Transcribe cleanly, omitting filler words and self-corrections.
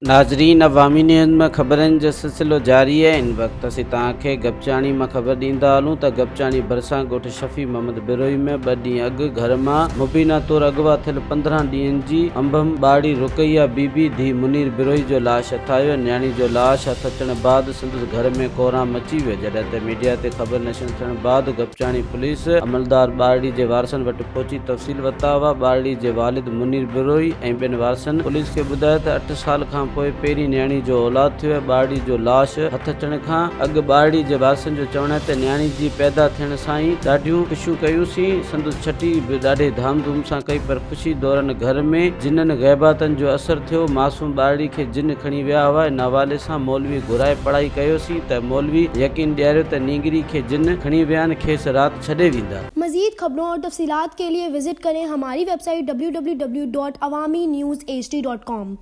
ناظرين عوامي نيوز ۾ خبرن جو سلسلو جاري آهي ان وقت اسين توهان کي گپچاڻي مان خبر ڏيندا هلون ته گپچاڻي ڀرسان ڳوٺ شفيع محمد بروهي ۾ ٻه ڏينهن اڳ گهر مان مبينا طور اغوا ٿيل 15 ڏينهن جي انبهم ٻارڙي رقيه بي بي ڌيء منير بروهي جو لاش هٿ آيو نياڻي جو لاش هٿ اچڻ بعد سندس گهر ۾ ڪهرام مچي ويو جڏهن ته ميڊيا تي خبر نشر ٿيڻ بعد گپچاڻي پوليس عملدار ٻارڙي جي وارثن وٽ پهچي تفصيل ورتا هئا، ٻارڙي جي والد منير بروهي ۽ ٻين وارثن پوليس کي ٻڌايو ته اٺ سال کان پوء پهرين نياڻي جو اولاد ٿيو آهي، ٻارڙي جو لاش هٿ اچڻ کان اڳ ٻارڙي جي وارثن جو چوڻ آهي ته نياڻي جي پيدا ٿيڻ سان ئي ڏاڍيون خوشيون ڪيون سين، سندس ڇٺي به ڏاڍي ڌام ڌوم سان ڪئي پر خوشي دوران گهر ۾ جنن غيباتن جو اثر ٿيو، معصوم ٻارڙي کي جن کڻي ويا هئا، ان حوالي سان مولوي گهرائي پڙهائي ڪيوسين ته مولوي يقين ڏياريو ته نينگري کي جن کڻي ويا آهن کيس رات ڇڏي ويندا. مزيد خبرون اور تفصيلات کے لئے وزٽ ڪرين ھماري website W W W dot Awami news H D dot com.